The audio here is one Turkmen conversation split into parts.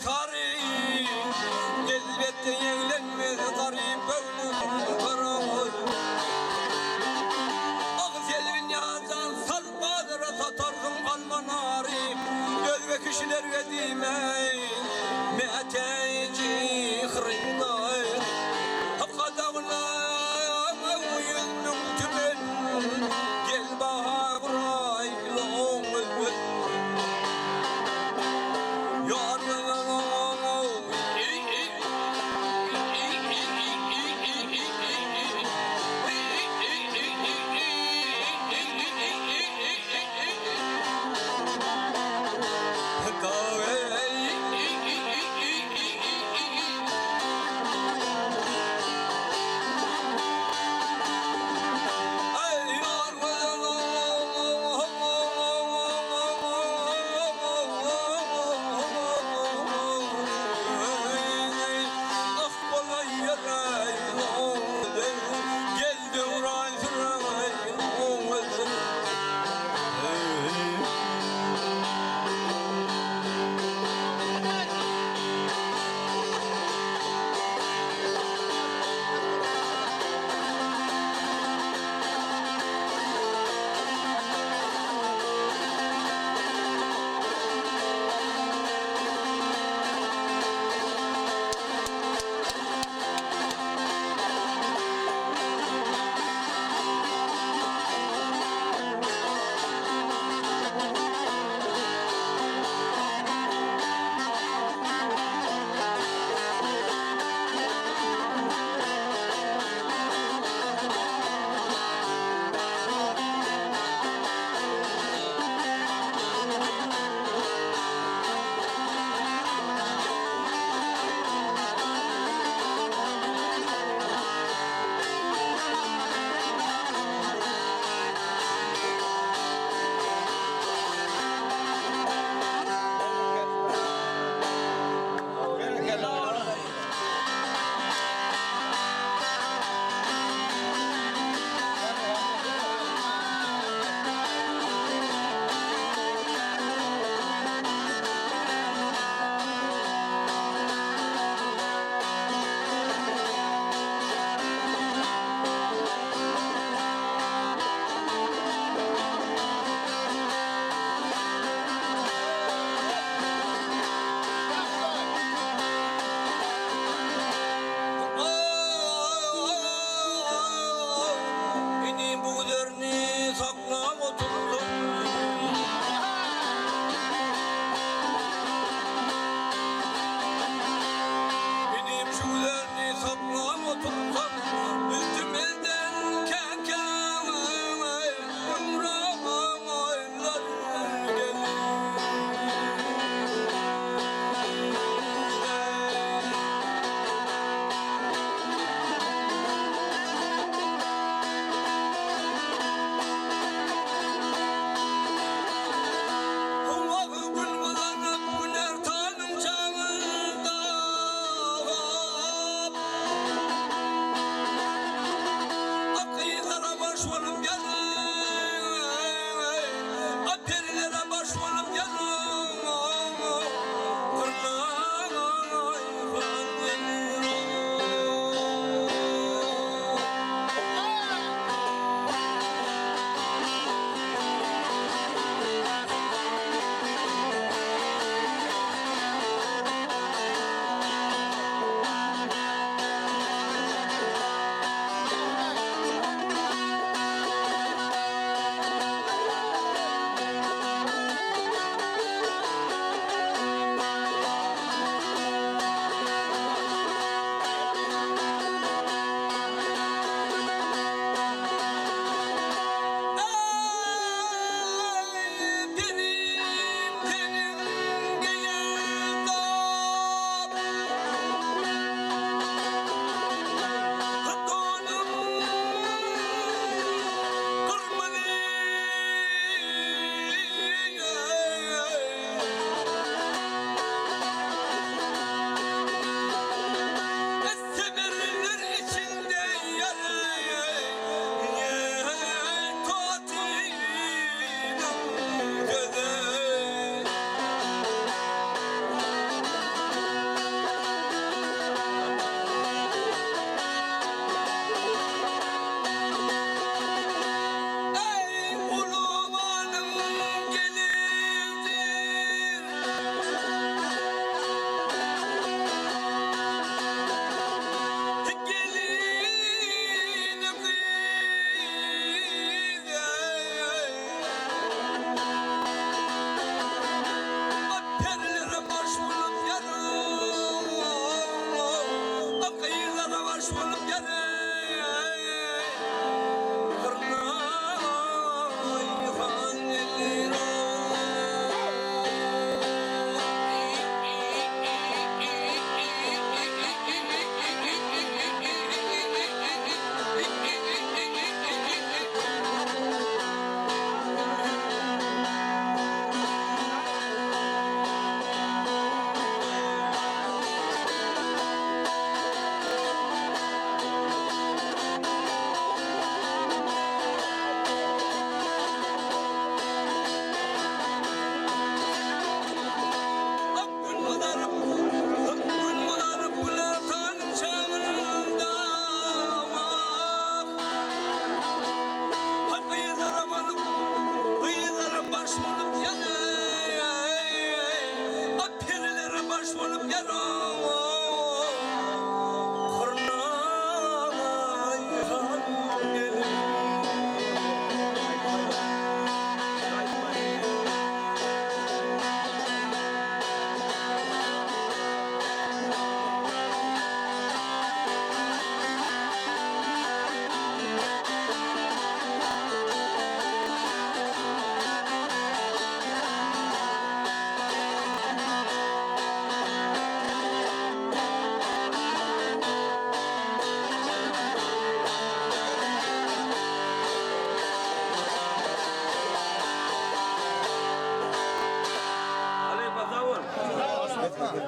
sary. Elbetde ýeglenmez garyp göwnüň gyraý. Ah Selbin ýajan sal bazara satarsyň alma nary. Özge kişilerge diýmeý mätäji hyrydaý. Hakga dagla 100 000 tümen gel baha guraýlyň.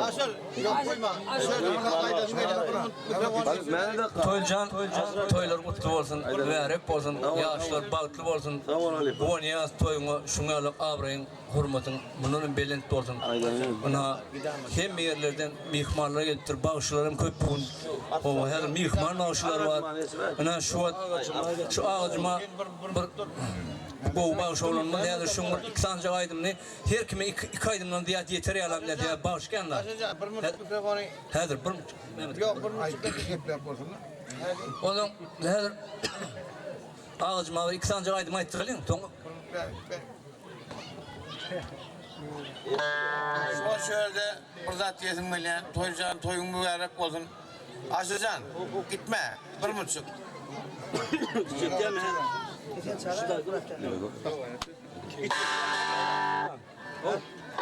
Aşyr, ýok goýma. Toýjan, toýlar gutly bolsun, mübärek bolsun, ýaşlar bagtly bolsun. Guwanýas toýuňa, şuň ýaly abraýyň, hormatyň mundan hem belent bolsun. Ynha, hemme ýerlerden myhmanlar gelipdir, bagşylar hem köp bu gün. Hawa, häzir myhman bagşylar bar. Ynha, şu wagt şu agajyma bir gowy bagşy oglanymyz häzir şuň bir iki sanyjak aýdymyny her kime iki aýdymdan zyýat ýeter ýalam nätýär bagşy kän-la. Häzir bir Ýok, bir minutjyk gepläp bolsun. Onsoň häzir agajyma bir iki sanyjak aýdym aýtdyralyň, soň Şol şu ýerde bir zat diýesim gelýär. Toýjan, toýuň mübärek bolsun. Aşyrjan, gitme, bir minutjyk.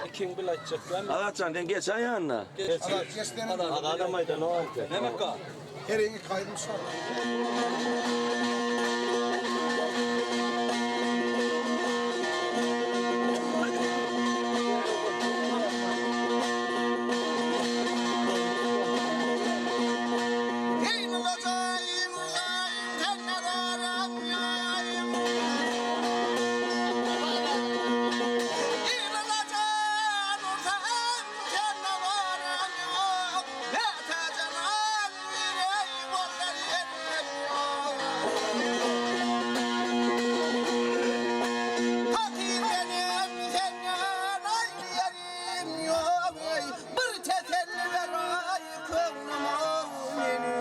Ikiň bil aýtjak dälmi? Azatjan sen geç aýanyna. Azat, geç sen. Adam aýdan o aýtdy. Mehmet ka. Heriňi kaýdym şol. Bir teselli ver ay köňlüm meniň.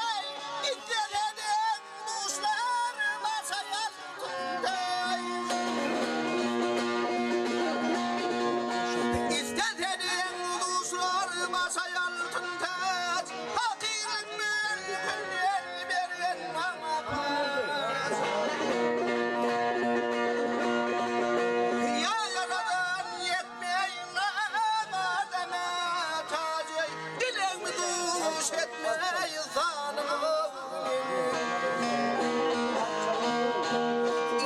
Ay İsteledim duşlar masaya İsteledim duşlar masaya altın taç Hakirin mülkünden bergen bana paç Ya yaradan yetmeyin adama tacı Dileğimi duş etmeyi zanım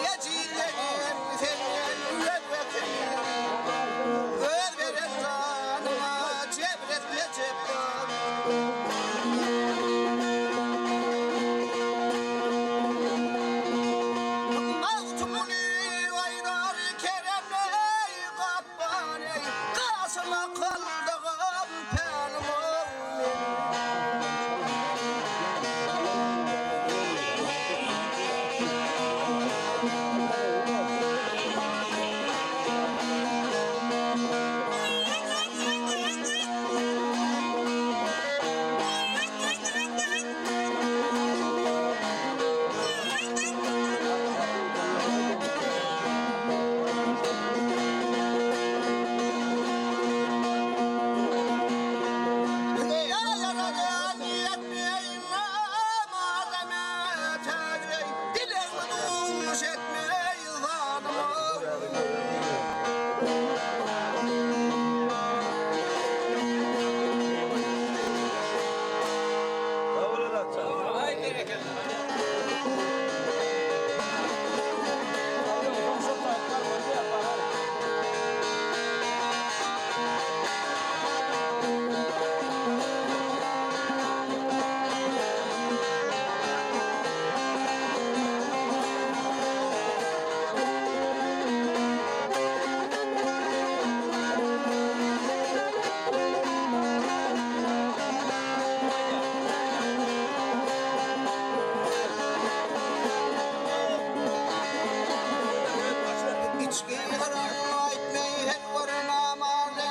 Yecilerim senin elbetin Öl veren canıma cebretme cebren Magtymguly aýdar keremli gapbary Gaşyma kyldygym pälim meniň. Ya yaradan yetmeyin adama tacı Dileğimi duş etmeyi zanım. İçki haram etmeyi her bir namardı.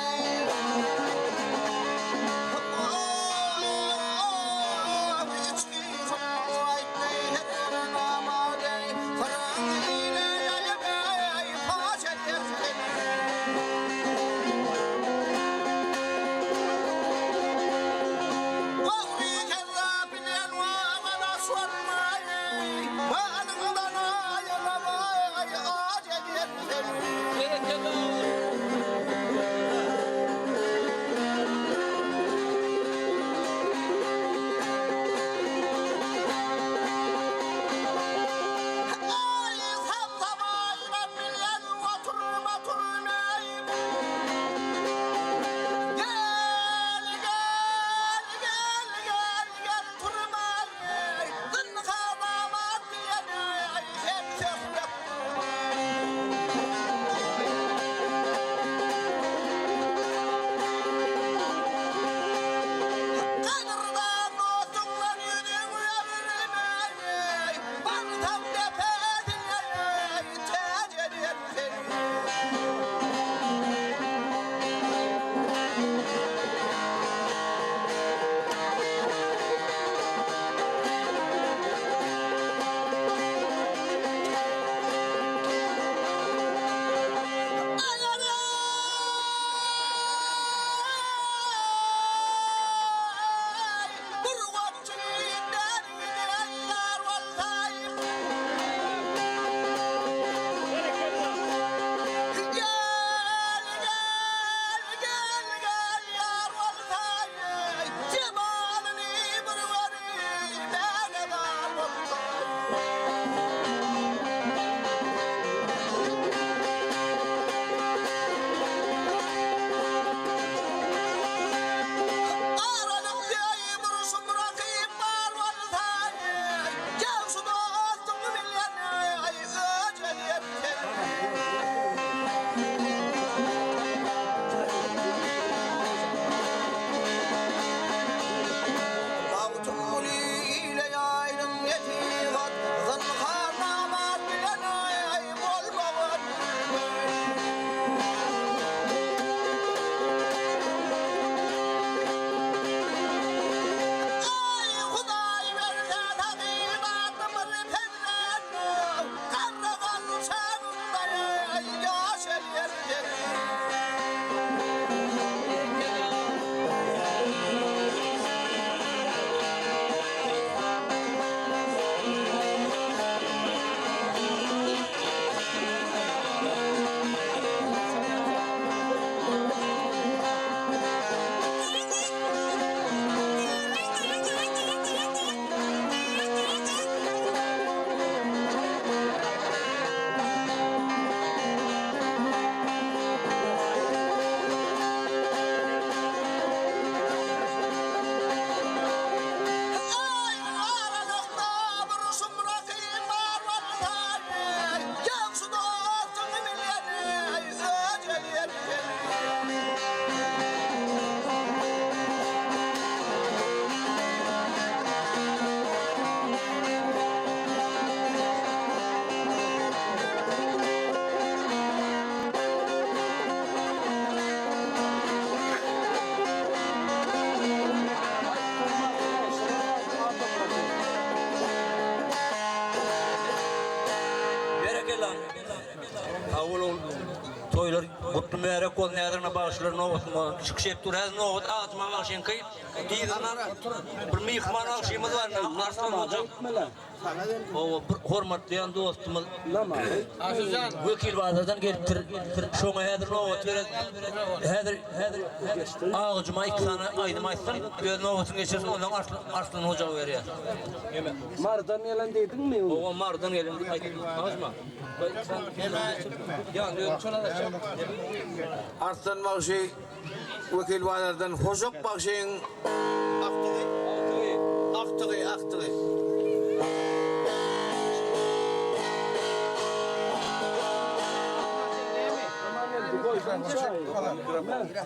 İçki haram etmeyi her bir namardı. Haram ile yayıp paç eder Gavri kerra bilen vamana sormayı, Malından ayılamay ac eder seni. Sag bol ogul. Toýlar gutly mübärek bolsun häzir bagşylar nobatynda çykyş edip dur. Häzir nobat Agajuma bagşyňky. Yzyndan bir myhman bagşymyz bar. Arslan hoja. Owa bir hormatlaýan dostumyz Wekil bazardan gelipdir. Şoňa häzir nobat beren. Häzir häzir Agajuma iki sany aýdym aýtsyn. Öz nobatyny geçirsin ondan Arslan Arslan hoja berýär. Mardan gelen diýdiňmi? Owa Mardan gelen aýdym. Agajuma. Arslan bagşy Wekil bazardan Hojuk bagşyň aktygy. Aktygy, aktygy.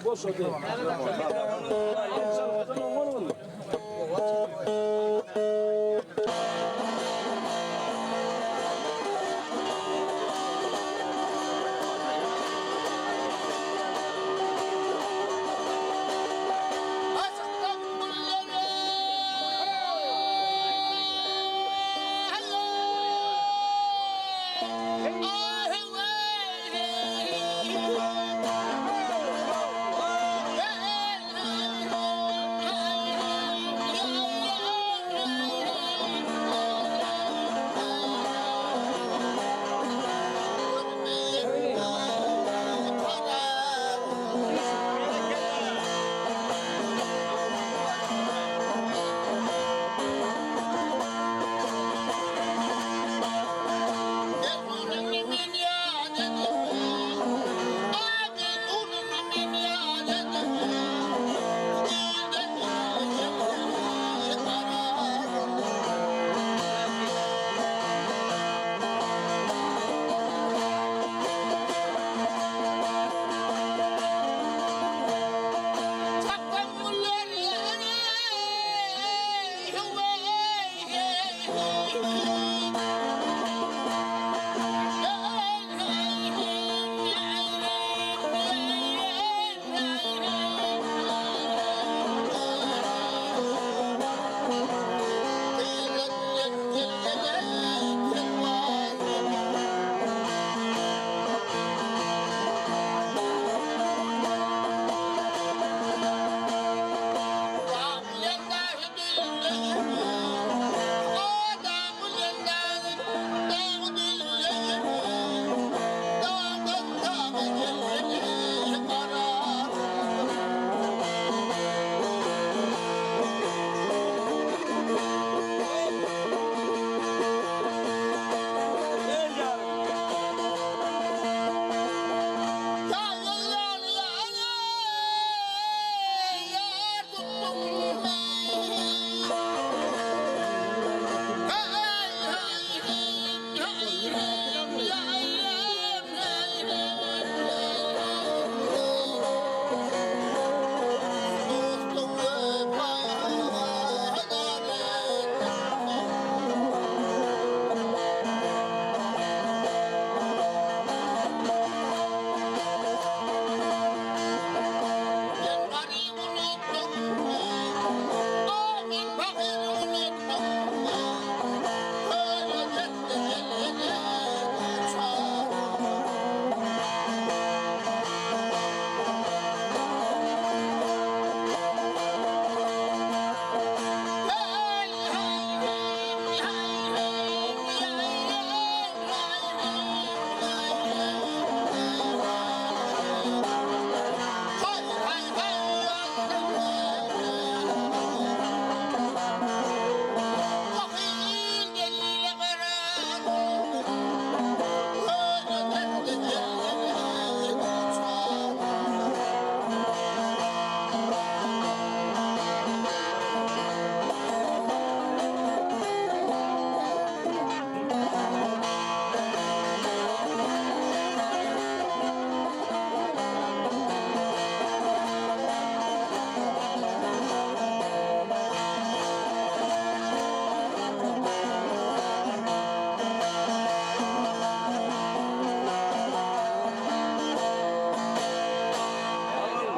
Boşady.